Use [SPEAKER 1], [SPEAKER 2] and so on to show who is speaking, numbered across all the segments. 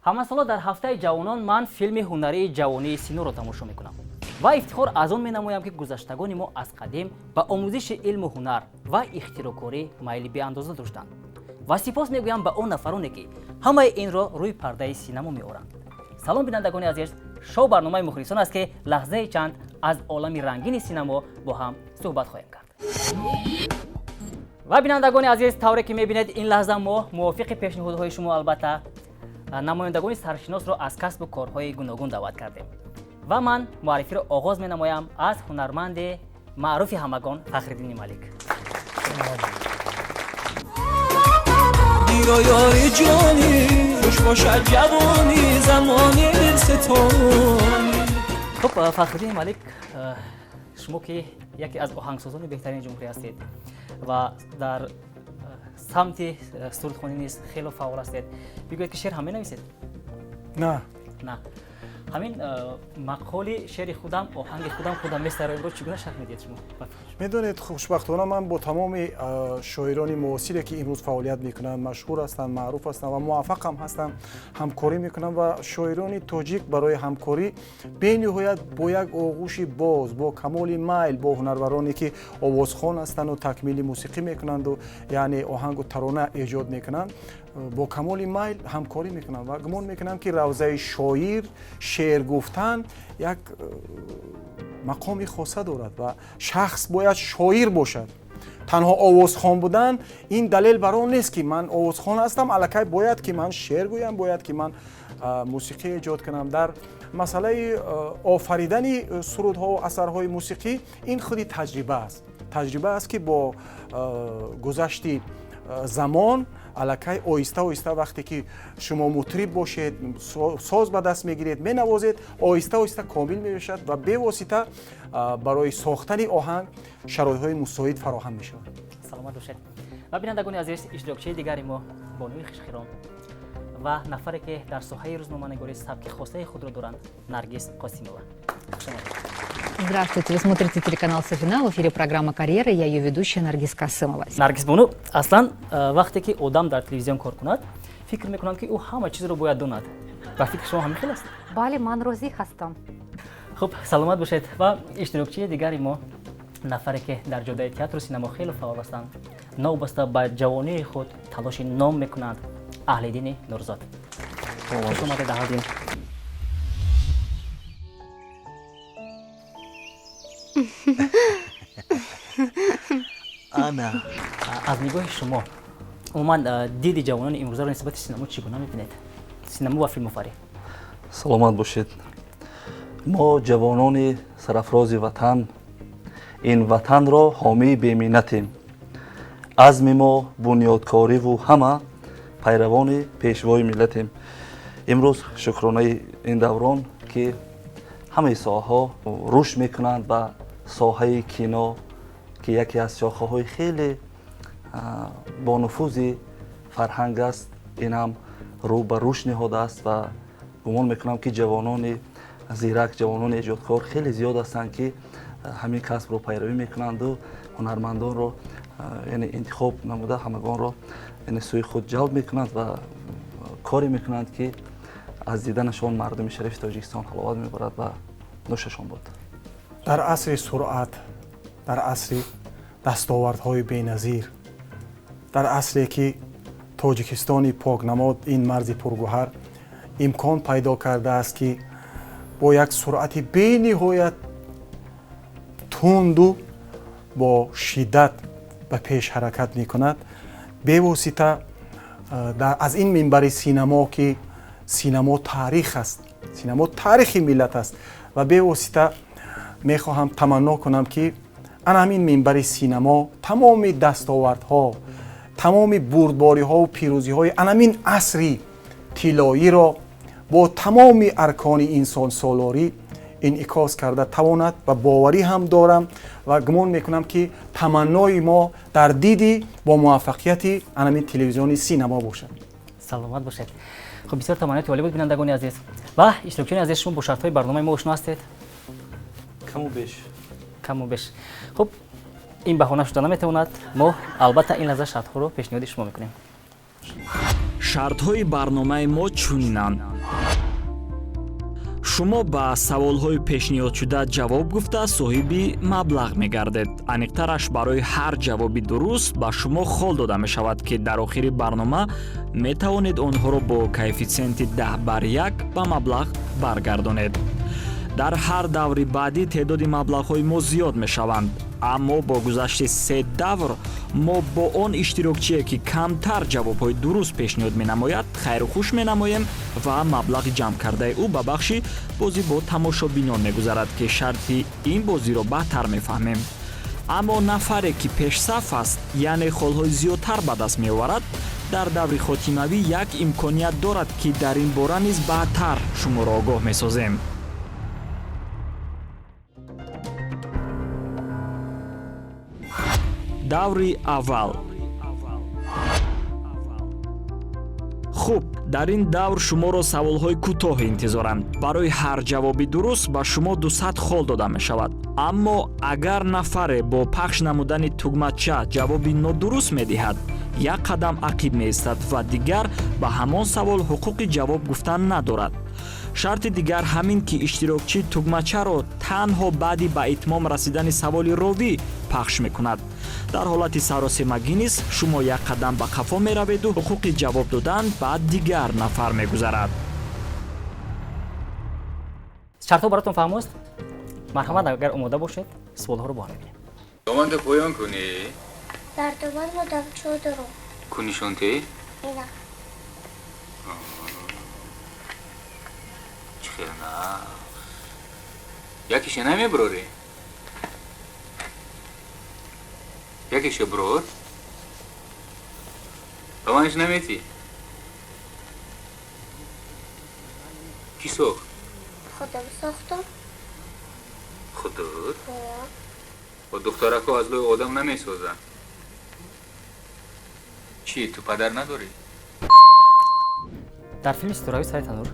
[SPEAKER 1] Ҳамасола дар ҳафтаи ҷавонон ман филми ҳунарии ҷавонии Синоро тамошо мекунам ва ифтихор аз он менамоям, ки гузаштагони мо аз қадим ба омӯзиши илму ҳунар ва ихтироъкорӣ майли беандоза доштанд ва сипос мегӯям ба он нафароне, ки ҳамаи инро рӯи пардаи синамо меоранд. Салом, бинандагони азиз! Шоу барномаи мухлисон аст, ки лаҳзаи чанд аз олами рангини синамо бо ҳам суҳбат хоҳем кард. Ва бинандагони азиз, тавре ки мебинед, ин лаҳза мо мувофиқи пешниҳодҳои шумо, албатта, намояндагони саршиносро аз касбу корҳои гуногун даъват кардем ва ман муаррифиро оғоз менамоям аз ҳунарманди маъруфи ҳамагон Фахриддини Малик.
[SPEAKER 2] Диро ёри ҷонӣ, хуш бошад ҷавонӣ, замони дилситонӣ.
[SPEAKER 1] Хуб, Фахриддини Малик, шумо ки яке аз оҳангсозони беҳтарини ҷумҳурӣ ҳастед ва дар самти сурудхонӣ низ хело фаъол ҳастед, бигӯед, ки шеър ҳам менависед?
[SPEAKER 3] На.
[SPEAKER 1] На. Ҳамин мақоли «шеъри худам, оҳанги худам, худам месароемро» чӣ гуна шарҳ медиҳед шумо?
[SPEAKER 3] Медонед, хушбахтона ман бо тамоми шоирони муосире, ки имрӯз фаъолият мекунанд, машҳур ҳастанд, маъруф ҳастанд ва муваффақам ҳастанд, ҳамкорӣ мекунам ва шоирони тоҷик барои ҳамкорӣ бениҳоят бо як оғӯши боз, бо камоли майл, бо ҳунарвароне, ки овозхон ҳастанду такмили мусиқӣ мекунанду, яъне оҳангу тарона эҷод мекунанд, бо камоли майл ҳамкорӣ мекунам ва гумон мекунам, ки равзаи шоир шеър гуфтан як мақоми хоса дорад ва шахс бояд шоир бошад. Танҳо овозхон будан ин далел бар он нест, ки ман овозхон ҳастам, аллакай бояд ки ман шеър гӯям, бояд ки ман мусиқӣ эҷод кунам. Дар масъалаи офаридани сурудҳо асарҳои мусиқӣ ин худи таҷриба аст, таҷриба аст, ки бо гузашти замон аллакай оҳиста оҳиста, вақте ки шумо мутриб бошед, соз ба даст мегиред, менавозед, оҳиста оҳиста комил мешавад ва бевосита барои сохтани оҳанг шароитҳои мусоид фароҳам мешавад.
[SPEAKER 1] Саломат бошед. Ва бинандагони азиз, иштирокчии дигари мо, бонуи хушхиром ва нафаре, ки дар соҳаи рӯзноманигорӣ сабки хосаи худро доранд, Наргиз Қосимова. Хушомадед.
[SPEAKER 4] Здравствуйте, вы смотрите телеканал «Сафина», в эфире программа «Карьера», я ее ведущая Наргиз Касымова.
[SPEAKER 1] Наргиз бону, аслан вақте ки одам дар телевизион кор кунад, фикр мекунанд, ки ӯ ҳама чизро бояд донад. Ба фикри шумо ҳамин хел аст?
[SPEAKER 5] Бале, ман розӣ ҳастам.
[SPEAKER 1] Хуб, саломат бошед. Ва иштирокчии дигари мо, нафаре, ки дар ҷодаи театру синамо хеле фаъол ҳастанд, новобаста ба ҷавонии худ талоши ном мекунанд, Аҳлиддини Нурзод. Хуш омадед, Аҳлиддин.
[SPEAKER 6] Ана.
[SPEAKER 1] Аз нигоҳи шумо, умуман, диди ҷавонони имрӯзаро нисбати синамо чӣ гуна мебинед, синамо ва филмофарӣ?
[SPEAKER 6] Саломат бошед. Мо, ҷавонони сарафрози ватан, ин ватанро ҳомии беминнатем. Азми мо бунёдкориву ҳама пайравони пешвои миллатем. Имрӯз шукронаи ин даврон, ки ҳамаи соҳаҳо рушд мекунанд ва соҳаи кино, ки яке аз шохаҳои хеле бонуфузи фарҳанг аст, ин ҳам рӯ ба рушд ниҳодааст ва гумон мекунам, ки ҷавонони зирак, ҷавонони эҷодкор хеле зиёд ҳастанд, ки ҳамин касбро пайравӣ мекунанду ҳунармандонро, яъне, интихоб намуда, ҳамагонро, яъне, сӯи худ ҷалб мекунанд ва коре мекунанд, ки аз диданашон мардуми шарифи Тоҷикистон ҳаловат мебарад ва нӯшашон буд.
[SPEAKER 3] Дар асри суръат, дар асри дастовардҳои беназир, дар асре ки Тоҷикистони покнамод, ин марзи пургӯҳар, имкон пайдо кардааст, ки бо як суръати бениҳоят тунду бо шиддат ба пеш ҳаракат мекунад, бевосита аз ин минбари синамо, ки синамо таърих аст, синамо таърихи миллат аст, ва бевосита мехоҳам таманно кунам, ки ана ҳамин минбари синамо тамоми дастовардҳо, тамоми бурдбориҳову пирӯзиҳои анамин асри тиллоиро бо тамоми аркони инсонсолорӣ инъикос карда тавонад. Ва боварӣ ҳам дорам ва гумон мекунам, ки таманнои мо дар диди бо муваффақияти анамин телевизиони синамо бошад.
[SPEAKER 1] Саломат бошед. Хуб, бисёр таманниёти олӣ буд, бинандагони азиз ва иштирокчиёни азиз. Шумо бо шартҳои барномаи мо ошно ҳастед?
[SPEAKER 6] Каму беш.
[SPEAKER 1] Каму беш. Хуб, ин баҳона шуда наметавонад. Мо, албатта, ин лаҳза шартҳоро пешниҳоди шумо мекунем.
[SPEAKER 2] Шартҳои барномаи мо чунинанд.
[SPEAKER 7] Шумо ба саволҳои пешниҳодшуда ҷавоб гуфта соҳиби маблағ мегардед. Аниқтараш, барои ҳар ҷавоби дуруст ба шумо хол дода мешавад, ки дар охири барнома метавонед онҳоро бо коэффитсиенти 10 бар 1 ба маблағ баргардонед. Дар ҳар даври баъдӣ теъдоди маблағҳои мо зиёд мешаванд, аммо бо гузашти се давр мо бо он иштирокчие, ки камтар ҷавобҳои дуруст пешниҳод менамояд, хайру хуш менамоем ва маблағи ҷамъкардаи ӯ ба бахши бозӣ бо тамошобинон мегузарад, ки шарти ин бозиро баъдтар мефаҳмем. Аммо нафаре, ки пешсаф аст, яъне холҳои зиёдтар ба даст меоварад, дар даври хотимавӣ як имконият дорад, ки дар ин бора низ баъдтар шуморо огоҳ месозем. Даври аввал. Хуб, дар ин давр шуморо саволҳои кӯтоҳ интизоранд. Барои ҳар ҷавоби дуруст ба шумо 200 хол дода мешавад. Аммо агар нафаре бо пахш намудани тугмача ҷавоби нодуруст медиҳад, як қадам ақиб меистад ва дигар ба ҳамон савол ҳуқуқи ҷавоб гуфтан надорад. Шарти дигар ҳамин, ки иштирокчӣ тугмачаро танҳо баъди ба итмом расидани саволи ровӣ пахш мекунад. Дар ҳолати саросемагӣ низ шумо як қадам ба қафо мераведу ҳуқуқи ҷавоб додан ба дигар нафар мегузарад.
[SPEAKER 1] Шартҳо баротон фаҳмост. Марҳамат, агар омода бошед, суолҳоро бо ҳам мебинем.
[SPEAKER 8] Доманта поён кунӣ.
[SPEAKER 9] Дар доман модамчо дорум.
[SPEAKER 8] Кунишонте?
[SPEAKER 9] Ина.
[SPEAKER 8] Чӣ хел на? Якише намебурорӣ? Якише бурор? Ба манаш наметӣ? Кӣ сохт?
[SPEAKER 9] Худам сохтам.
[SPEAKER 8] Худот?
[SPEAKER 9] Ҳо.
[SPEAKER 8] Бо духтарако аз лӯи одам намесозанд. Чӣ, ту падар надорӣ?
[SPEAKER 1] Дар филми «Ситораҳои сари танур»,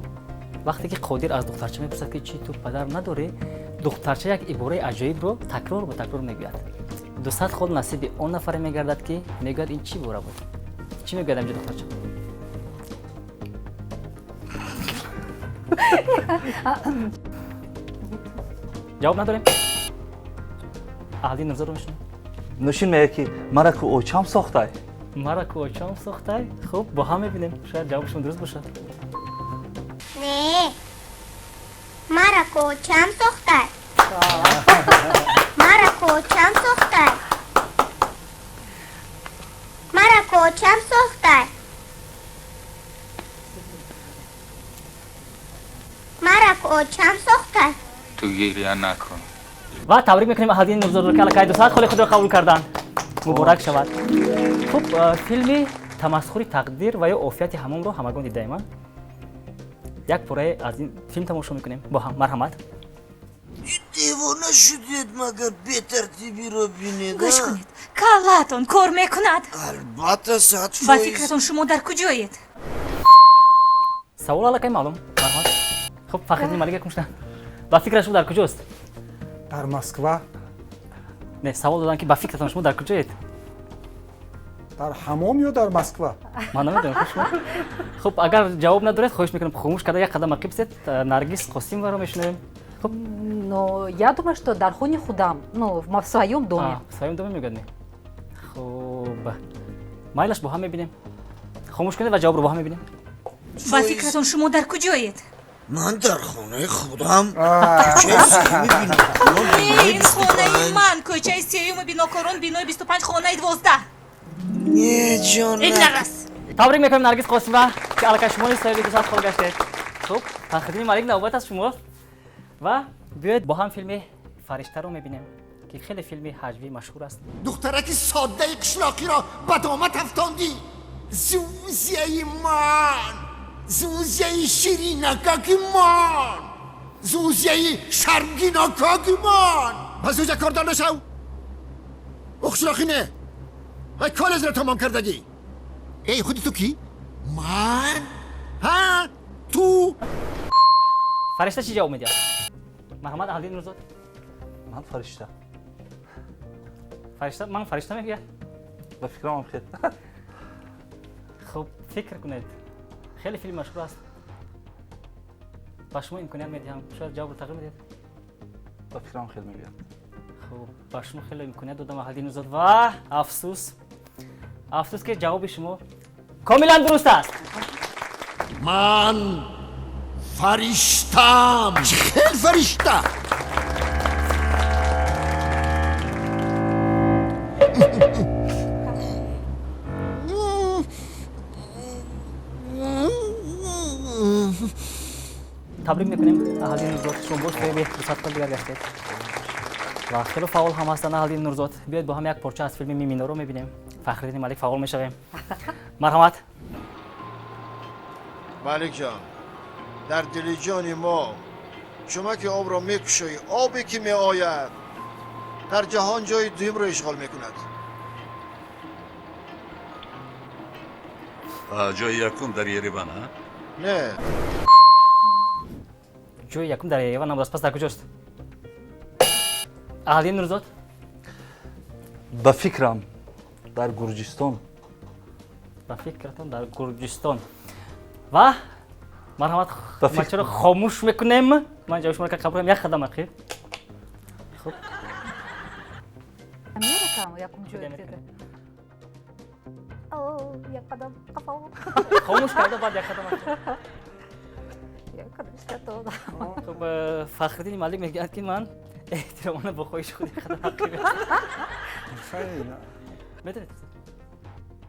[SPEAKER 1] вақте ки Қодир аз духтарча мепурсад, ки чӣ, ту падар надорӣ, духтарча як ибораи аҷоибро такрор ба такрор мегӯяд. 200 хол насиби он нафаре мегардад, ки мегӯяд, ин чӣ ибора буд. Чӣ мегӯяд амҷо духтарча? Ҷавоб надорем. Аҳлиддин Нурзодро мешунавем.
[SPEAKER 6] Нӯшин мегӯяд, ки мара ку очам сохтай.
[SPEAKER 1] Мара ку очам сохтай. Хуб, бо ҳам мебинем, шояд ҷавоби шумо дуруст бошад.
[SPEAKER 9] Не. Мара ку очам сохтай. Мара ку очам сохтай. Мара ку очам сохтай. Мара ку очам сохтай.
[SPEAKER 8] Ту гиря накун.
[SPEAKER 1] Ва табрик мекунем Аҳлиддин Нурзодро, ки аллакай 200 холи худро қабул карданд. Муборак шавад. Хуб, филми «Тамасхури тақдир» ва ё «Офияти ҳамомро» ҳамагон дидаем. Як порае аз ин филм тамошо мекунем бо ҳам. Марҳамат.
[SPEAKER 10] Девона шудед магар, бетартибиро бинед.
[SPEAKER 11] Гӯш кунед, каллаатон кор мекунад?
[SPEAKER 10] Албатта, сад
[SPEAKER 11] Ба
[SPEAKER 10] фоиз.
[SPEAKER 11] фикратон, шумо дар куҷоед?
[SPEAKER 1] Савол аллакай маълум. Марҳамат. Хуб, Фахриддини Малик якум шуда. Ба фикрат, шумо дар куҷост?
[SPEAKER 3] Дар Москва.
[SPEAKER 1] Не, савол додам, ки ба фикратон, шумо дар куҷоед?
[SPEAKER 3] Дар ҳамом ё дар Москва?
[SPEAKER 1] Ман намедонам. Шумо, хуб, агар ҷавоб надоред, хоҳиш мекунам, хомӯш карда як қадам ақиб сед. Наргиз Қосимоваро мешунавем. Хуб.
[SPEAKER 5] Но я думаю, что дар хони худам, ну, в своем доме.
[SPEAKER 1] В своем доме мегӯяд, не? Хуб, майлаш, бо ҳам мебинем. Хомӯш кунед ва ҷавобро бо ҳам мебинем.
[SPEAKER 11] Ба фикратон, шумо дар куҷоед?
[SPEAKER 10] Ман дар хонаи худам, кӯчаи сеюми Бинокорон.
[SPEAKER 11] Не, ин хонаи ман, кӯчаи сеюми Бинокорон, бинои 25, хонаи 12.
[SPEAKER 10] Не, ҷон.
[SPEAKER 11] Ин нарас.
[SPEAKER 1] Табрик мекунем Наргиз Қосимова, ки аллакай шумо низ соҳиби 200 хол гаштед. Хуб, Фахриддини Малик, навбат аз шумост ва биёед, бо ҳам филми «Фариштаро» мебинем, ки хеле филми ҳаҷвӣ машҳур аст.
[SPEAKER 10] Духтараки соддаи қишлоқиро ба домат афтондӣ. Зузияи ман, зузияи ширинакаки ман, зузияи шармгинакаки ман, ба зузя кордор нашав. Ӯ қишлоқӣ не, вай коллеҷро тамом кардагӣ. Эй, худи ту кӣ? Ман? Ҳа, ту.
[SPEAKER 1] Фаришта чӣ ҷавоб медиҳад? Марҳамат, Аҳлиддин Нурзод.
[SPEAKER 6] Ман фаришта.
[SPEAKER 1] Фаришта, ман фаришта мегӯяд.
[SPEAKER 6] Ба фикрамам хел.
[SPEAKER 1] Хуб, фикр кунед, хеле филм машҳур аст. Ба шумо имконият медиҳам, шояд ҷавобро тағйир медиҳед.
[SPEAKER 6] Ба фикрам, хел мегӯяд.
[SPEAKER 1] Хуб, ба шумо хеле имконият додам, Аҳлиддин Нурзод, ва афсӯс, афсӯс, ки ҷавоби шумо комилан дуруст аст.
[SPEAKER 10] Ман фариштам. Чӣ хел фаришта?
[SPEAKER 1] Табрик мекунем, Аҳлиддин Нурзод, шумо боз соҳиби 200 хол дигар гаштед ва хело фаъол ҳам ҳастанд Аҳлиддин Нурзод. Биёед, бо ҳам як порча аз филми Миминоро мебинем. Фахриддини Малик, фаъол мешавем. Марҳамат.
[SPEAKER 12] Маликҷон, дар дили ҷони мо шумо ки обро мекушоӣ, обе ки меояд, дар ҷаҳон ҷои дуюмро ишғол мекунад.
[SPEAKER 13] Ҷои якум дар Ереван, а?
[SPEAKER 12] Не.
[SPEAKER 1] Ҷои якум дар Ереван набудаст. Пас дар куҷост, Аҳлиддин Нурзод?
[SPEAKER 6] Ба фикрам, дар Гурҷистон.
[SPEAKER 1] Ба фикратон, дар Гурҷистон. Ва марҳамат, чаро хомӯш мекунем? Ман ҷавоби шуморо қабул кунам, як қадам ақиб. Хуб.
[SPEAKER 5] Америка якум ҷой. Як қадам қафо.
[SPEAKER 1] Хомӯш карда, баъд як қадам ақиб.
[SPEAKER 5] Як қадам шато.
[SPEAKER 1] Хуб, Фахриддини Малик мегӯяд, ки ман эҳтиромона бо хоҳиши худ як қадам ақиб. Метавонед?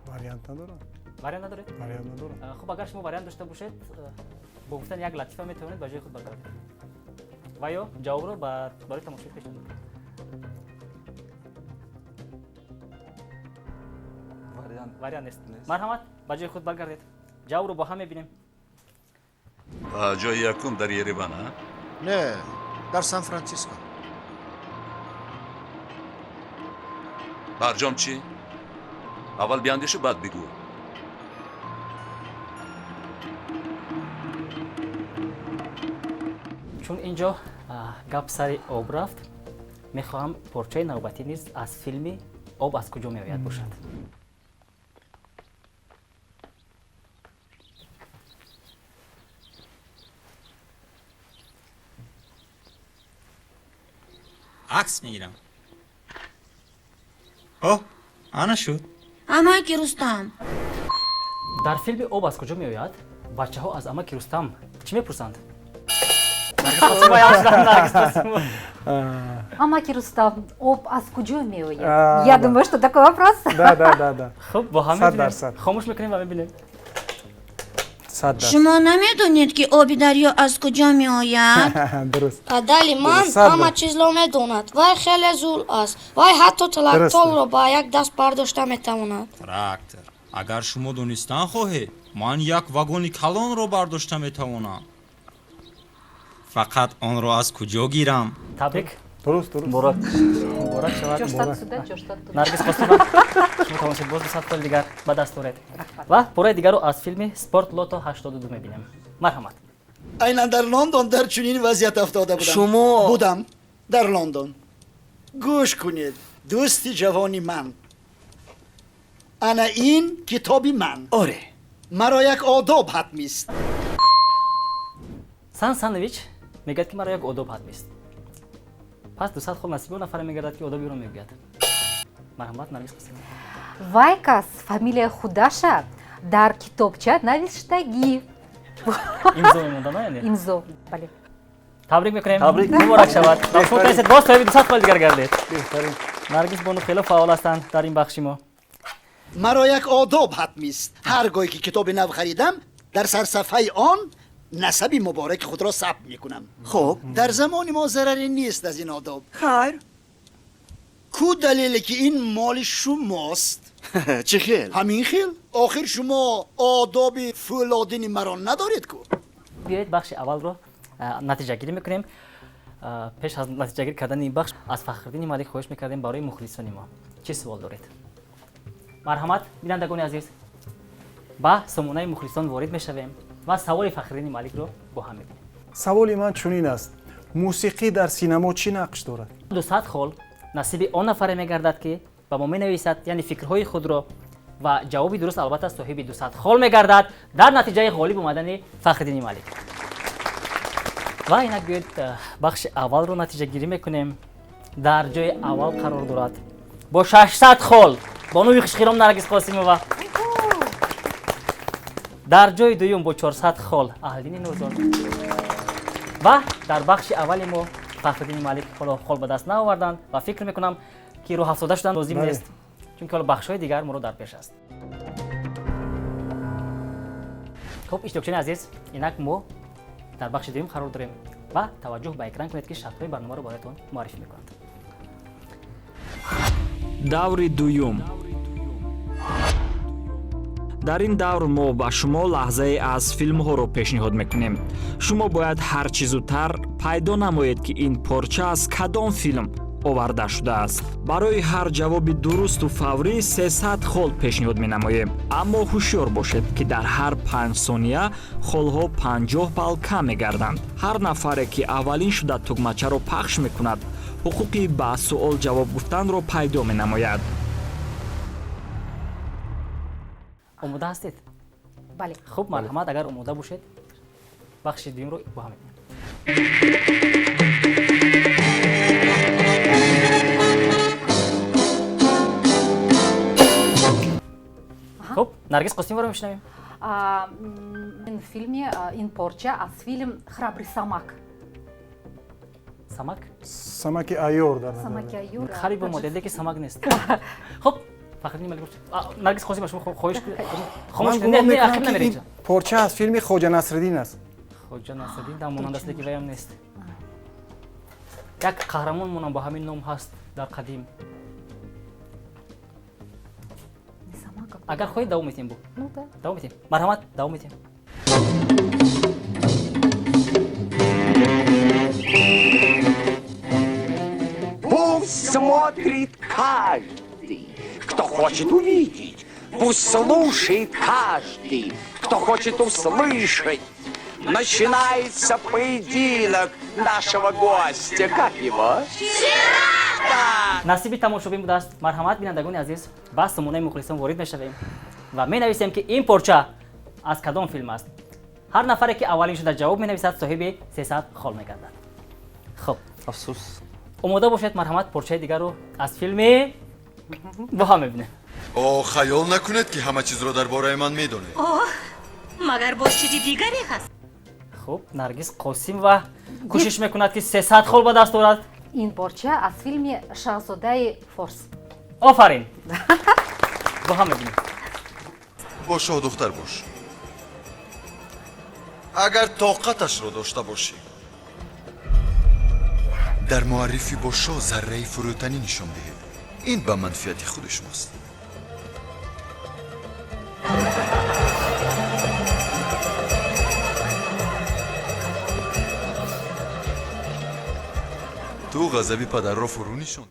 [SPEAKER 3] Вариант надорам.
[SPEAKER 1] Вариант надоред?
[SPEAKER 3] Вариант надорам.
[SPEAKER 1] Хуб, агар шумо вариант дошта бошед, бо гуфтани як латифа метавонед ба ҷои худ баргардед ва ё ҷавобро барои тамошои пешниҳод кунед. Вариант нест. Марҳамат, ба ҷои худ баргардед. Ҷавобро бо ҳам мебинем.
[SPEAKER 13] Ҷои якум дар Ереван, а?
[SPEAKER 12] Не, дар Сан Франсиско.
[SPEAKER 13] Барҷом чӣ? Аввал биандешу, баъд бигӯ.
[SPEAKER 1] Чун ин ҷо гап сари об рафт, мехоҳам порчаи навбатӣ низ аз филми «Об аз куҷо меояд» бошад.
[SPEAKER 2] Акс мегирам. О, ана шуд.
[SPEAKER 9] Амаки Рустам.
[SPEAKER 1] Дар филми «Об аз куҷо меояд» бачаҳо аз амаки Рустам чӣ мепурсанд?
[SPEAKER 5] Амаки Рустам, об аз куҷо меояд? Я думаю, что такой вопрос.
[SPEAKER 3] Да, да, да, да.
[SPEAKER 1] Хуб, бо ҳам
[SPEAKER 3] 100%.
[SPEAKER 1] Хомӯш мекунем ва мебинем.
[SPEAKER 9] Шумо намедонед, ки оби дарё аз куҷо меояд?
[SPEAKER 3] Дуруст.
[SPEAKER 14] Падари ман ҳама чизро медонад. Вай хеле зур аст. Вай ҳатто тракторро ба як даст бардошта метавонад.
[SPEAKER 2] Трактор. Агар шумо донистан хоҳед, ман як вагони калонро бардошта метавонам. Фақат онро аз куҷо гирам?
[SPEAKER 1] Табрик.
[SPEAKER 3] Дуруст, дуруст.
[SPEAKER 6] Муборак.
[SPEAKER 1] Муборак шавад. Наргиз Қосимова, шумо тавонистед боз 200 хол дигар ба даст оред. Ва пораи дигарро аз филми «Спорт Лото 82» мебинем. Марҳамат.
[SPEAKER 10] Айнан дар Лондон дар чунин вазъият афтода будам.
[SPEAKER 15] Шумо
[SPEAKER 10] будам дар Лондон. Гӯш кунед, дӯсти ҷавони ман, ана ин китоби ман.
[SPEAKER 15] Оре.
[SPEAKER 10] Маро як одоб ҳатмист.
[SPEAKER 1] Сан Санович мегӯяд, ки маро як одоб ҳатмист. Пас 200 хол насиби он нафаре мегардад, ки одоби ӯро мегӯяд. Марҳамат, Наргиз Қосимова.
[SPEAKER 5] Вай кас фамилияи худаша дар китобча навиштагӣ.
[SPEAKER 1] Имзо мемонда, на, яъне?
[SPEAKER 5] Имзо, бале.
[SPEAKER 1] Табрик мекунем.
[SPEAKER 6] Табрик.
[SPEAKER 1] Муборак шавад. Ва шумо тавонистед боз соҳиби 200 хол дигар гардед.
[SPEAKER 3] Беҳтарин.
[SPEAKER 1] Наргиз бону хело фаъол ҳастанд дар ин бахши мо.
[SPEAKER 10] Маро як одоб ҳатмист. Ҳар гоҳе ки китоби нав харидам, дар сарсафҳаи он насаби мубораки худро сабт мекунам.
[SPEAKER 15] Хуб.
[SPEAKER 10] Дар замони мо зараре нест аз ин одоб.
[SPEAKER 15] Хайр.
[SPEAKER 10] Ку далеле, ки ин моли шумост?
[SPEAKER 15] Чӣ хел?
[SPEAKER 10] Ҳамин хел. Охир шумо одоби фӯлодини маро надоред ку.
[SPEAKER 1] Биёед, бахши аввалро натиҷагирӣ мекунем. Пеш аз натиҷагирӣ кардани ин бахш, аз Фахриддини Малик хоҳиш мекардем, барои мухлисони мо чӣ суол доред? Марҳамат, бинандагони азиз, ба сомонаи мухлисон ворид мешавем ва саволи Фахриддини Маликро бо ҳам мебинем.
[SPEAKER 3] Саволи ман чунин аст: мусиқӣ дар синамо чӣ нақш дорад?
[SPEAKER 1] 200 хол насиби он нафаре мегардад, ки ба мо менависад, яъне фикрҳои худро, ва ҷавоби дуруст албатта соҳиби 200 хол мегардад, дар натиҷаи ғолиб омадани Фахриддини Малик. Ва инак биёед бахши аввалро натиҷагирӣ мекунем. Дар ҷои аввал қарор дорад бо 600 хол бонуи хушхиром Наргиз Қосимова. Дар ҷои дуюм бо 400 хол Аҳлиддини Нурзод. Ва дар бахши аввали мо Фахриддини Малик ҳоло хол ба даст наоварданд ва фикр мекунам ки рӯҳафтода шудан лозим нест, чунки ҳоло бахшҳои дигар моро дар пеш аст. Хуб, иштирокчиёни азиз, инак мо дар бахши дуюм қарор дорем ва таваҷҷӯҳ ба экран кунед, ки шартҳои барномаро бароятон муаррифӣ мекунанд.
[SPEAKER 7] Даври дуюм. Дар ин давр мо ба шумо лаҳзае аз филмҳоро пешниҳод мекунем. Шумо бояд ҳар чӣ зудтар пайдо намоед, ки ин порча аз кадом филм оварда шудааст. Барои ҳар ҷавоби дурусту фаврӣ 300 хол пешниҳод менамоем. Аммо ҳушёр бошед, ки дар ҳар 5 сония холҳо 50 балл кам мегарданд. Ҳар нафаре, ки аввалин шуда тугмачаро пахш мекунад, ҳуқуқи ба суол ҷавоб гуфтанро пайдо менамояд.
[SPEAKER 1] Омода ҳастед?
[SPEAKER 5] Бале.
[SPEAKER 1] Хуб, марҳамат, агар омода бошед, бахши дуюмро бо ҳам мебинем. Хуб, Наргиз Қосимоваро мешунавем.
[SPEAKER 5] Ин филми, ин порча аз филм «Храбрый самак».
[SPEAKER 1] Самак?
[SPEAKER 3] Самаки айёр дар назар.
[SPEAKER 5] Самаки айёр.
[SPEAKER 1] Қариб омода, ки самак нест. Хуб, Фахриддини Малик, Наргиз Қосимова, шумо хоҳиш хомӯш
[SPEAKER 3] кунед. Не, ақиб намеред. Порча аз филми Хоҷа Насриддин аст.
[SPEAKER 1] Хоҷа Насриддин дар монанд аст, лекин ваям нест. Як қаҳрамон монам бо ҳамин ном ҳаст дар қадим. Агар хоҳед, давом метиҳем бу. Давом метиҳем. Марҳамат, давом метиҳем.
[SPEAKER 15] Пусть смотрит каждый, кто хочет увидеть, пусть слушает каждый, кто хочет услышать. Начинается поединок нашего гостя. Как его?
[SPEAKER 1] Насиби тамошобин будааст. Марҳамат, бинандагони азиз, ба сомонаи мухлисон ворид мешавем ва менависем, ки ин порча аз кадом филм аст. Ҳар нафаре, ки аввалин шуда ҷавоб менависад, соҳиби 300 хол мегардад. Хуб,
[SPEAKER 6] афсӯс.
[SPEAKER 1] Омода бошед, марҳамат, порчаи дигарро аз филми бо ҳам мебинем.
[SPEAKER 16] О, хаёл накунед, ки ҳама чизро дар бораи ман медонед.
[SPEAKER 11] Оҳ, магар боз чизи дигаре ҳаст?
[SPEAKER 1] Хуб, Наргиз Қосимова кӯшиш мекунад, ки 300 хол ба даст орад.
[SPEAKER 5] Ин порча аз филми «Шаҳзодаи форс».
[SPEAKER 1] Офарин, бо ҳам мебинем.
[SPEAKER 16] Бо шоҳдухтар бош, агар тоқаташро дошта бошӣ. Дар муаррифӣ бо шоҳ зарраи фурӯтанӣ нишон диҳед. Ин ба манфиати худи шумост. Ту ғазаби падарро фурӯ нишонд.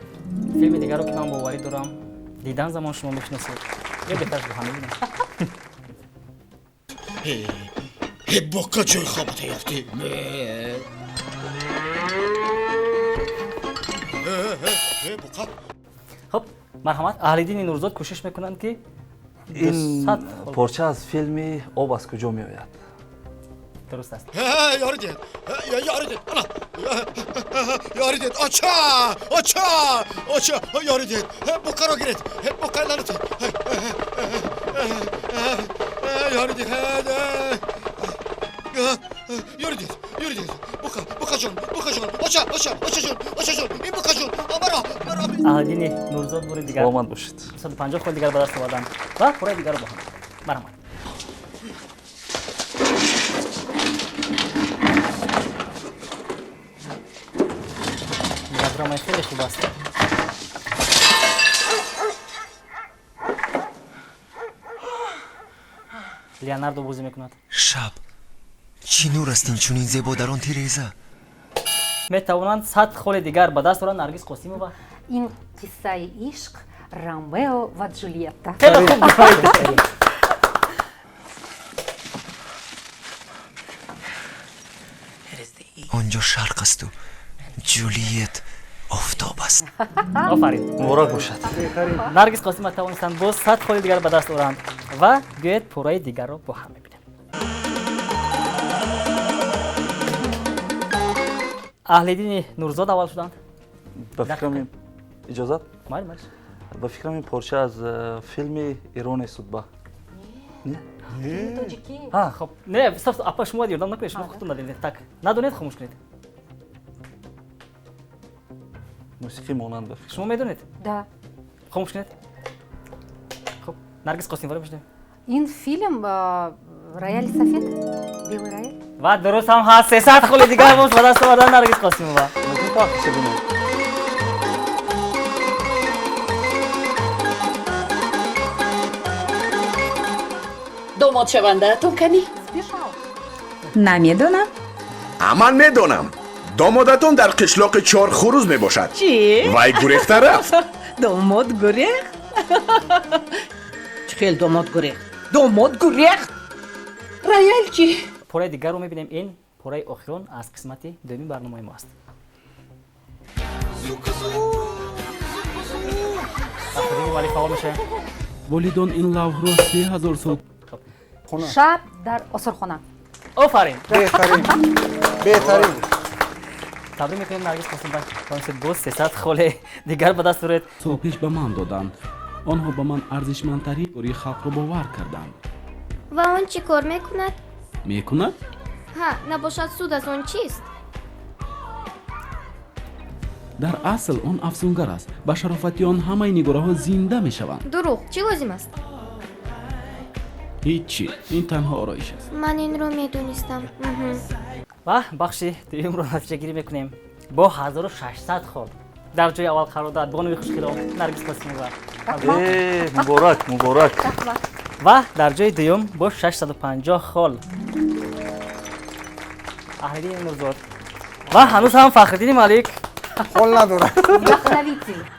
[SPEAKER 1] Филми дигарро, ки ман боварӣ дорам, дидан замон шумо мешиносед, ё беҳтараш бо ҳам мебинем.
[SPEAKER 12] Бока, ҷои хобата ёфтӣ?
[SPEAKER 1] Хуб, марҳамат, Аҳлиддини Нурзод кӯшиш мекунанд, ки
[SPEAKER 6] ин порча аз филми «Об аз куҷо меояд».
[SPEAKER 1] Дуруст аст.
[SPEAKER 12] Ёри диҳед, ёри диҳед, ана, ёри диҳед, оча, оча, оча, ёри диҳед, буқаро гиред, буқаи ланати, ёри диҳед, ёри диҳед, ёри диҳед, буқа, буқаҷон, буқаҷон, оча, оча, очаҷон, очаҷон, ин буқаҷон, маро, маро.
[SPEAKER 1] Аҳлиддини Нурзод бори дигар
[SPEAKER 6] саломат бошед,
[SPEAKER 1] 250 хол дигар ба даст оварданд ва пораи дигарро бо ҳам, марҳамат. Мелодрамаи хеле хуб аст. Леонардо бозӣ мекунад.
[SPEAKER 16] Шаб чӣ нур аст инчунин зебо дар он тиреза.
[SPEAKER 1] Метавонанд 100 холи дигар ба даст оранд. Наргиз Қосимова.
[SPEAKER 5] Ин қиссаи ишқ Ромео ва Ҷульетта.
[SPEAKER 1] Хеле хуб.
[SPEAKER 16] Он ҷо шарқ асту Ҷулиет офтоб аст.
[SPEAKER 1] Офарин,
[SPEAKER 6] муборак бошад.
[SPEAKER 1] Наргиз Қосимова тавонистанд боз 100 холи дигар ба даст оранд ва биёед пораи дигарро бо ҳам мебинем. Аҳлиддини Нурзод аввал шуданд.
[SPEAKER 6] Ба фикрам, иҷозат?
[SPEAKER 1] Майли, майли.
[SPEAKER 6] Ба фикрам, ин порча аз филми Ирони судба.
[SPEAKER 1] Хоб, не, апа, шумо бояд ёрдам накунед, шумо худтон надонед. Так, надонед, хомӯш кунед.
[SPEAKER 6] Мусиқӣ монанд, ба фикр.
[SPEAKER 1] Шумо медонед?
[SPEAKER 5] Да.
[SPEAKER 1] Хомӯш кунед. Хоб, Наргиз Қосимова бишнем.
[SPEAKER 5] Ин филм рояли сафед, белый рояль.
[SPEAKER 1] Ва дуруст ҳам ҳаст, 300 холи дигар боз ба даст овардан Наргиз Қосимова.
[SPEAKER 17] Домодшавандаатон канӣ?
[SPEAKER 11] Намедонам.
[SPEAKER 18] Ман медонам, домодатон дар қишлоқи Чор Хурӯз мебошад.
[SPEAKER 17] Чӣ?
[SPEAKER 18] Вай гурехта рафт.
[SPEAKER 17] Домод гурехт? Чӣ хел домод гурехт? Домод гурехт? Роял чӣ?
[SPEAKER 1] Пораи дигарро мебинем. Ин пораи охирон аз қисмати дуюми барномаи мо аст. Фаъол мешавем.
[SPEAKER 19] Волидон ин лавҳро 3000 сол
[SPEAKER 5] Шаб дар осорхона.
[SPEAKER 1] Офарин!
[SPEAKER 3] Беҳтарин, беҳтарин!
[SPEAKER 1] Табрик мекунем, Наргиз Қосимбай, тавонистед боз 300 холе дигар ба даст оред.
[SPEAKER 19] Сол пеш ба ман доданд. Онҳо ба ман арзишмандтарин ёрии халқро бовар карданд.
[SPEAKER 9] Ва он чӣ кор мекунад?
[SPEAKER 19] Мекунад?
[SPEAKER 9] Ҳа, набошад, суд аз он чист?
[SPEAKER 19] Дар асл он афсунгар аст. Ба шарофати он ҳамаи нигораҳо зинда мешаванд.
[SPEAKER 9] Дурӯғ! Чӣ лозим аст?
[SPEAKER 19] Ҳиччи, ин танҳо ороиш аст.
[SPEAKER 9] Ман инро медонистам.
[SPEAKER 1] Ва бахши дуюмро натиҷагирӣ мекунем. Бо 1600 хол дар ҷои аввал қарор дорад бонуи хушхиром Наргиз Қосимова.
[SPEAKER 6] Муборак, муборак!
[SPEAKER 1] Ва дар ҷои дуюм бо 650 хол Аҳлиддини Нурзод ва ҳанӯз ҳам Фахриддини Малик
[SPEAKER 3] хол надорад.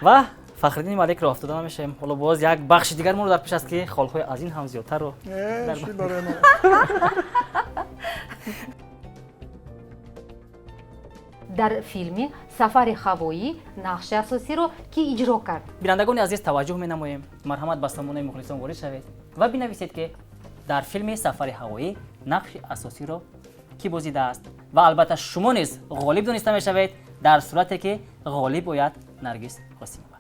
[SPEAKER 1] Ва Фахриддини Маликро афтода намешавем. Ҳоло боз як бахши дигар моро дар пеш аст, ки холҳои аз ин ҳам зиёдтарро.
[SPEAKER 5] Дар филми Сафари ҳавоӣ нақши асосиро кӣ иҷро кард?
[SPEAKER 1] Бинандагони азиз, таваҷҷӯҳ менамоем. Марҳамат, ба сомонаи мухлисон ворид шавед ва бинависед, ки дар филми Сафари ҳавоӣ нақши асосиро кӣ бозидааст, ва албатта шумо низ ғолиб дониста мешавед дар сурате ки ғолиб ояд Наргиз Қосимова.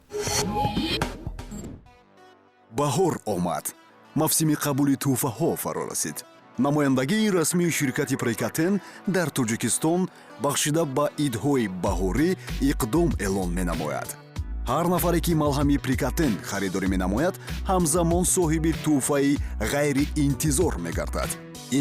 [SPEAKER 16] Баҳор омад, мавсими қабули тӯҳфаҳо фаро расид. Намояндагии расмии ширкати Прекатен дар Тоҷикистон бахшида ба идҳои баҳорӣ иқдом эълон менамояд. Ҳар нафаре ки малҳами Прикатен харидорӣ менамояд, ҳамзамон соҳиби тӯҳфаи ғайриинтизор мегардад.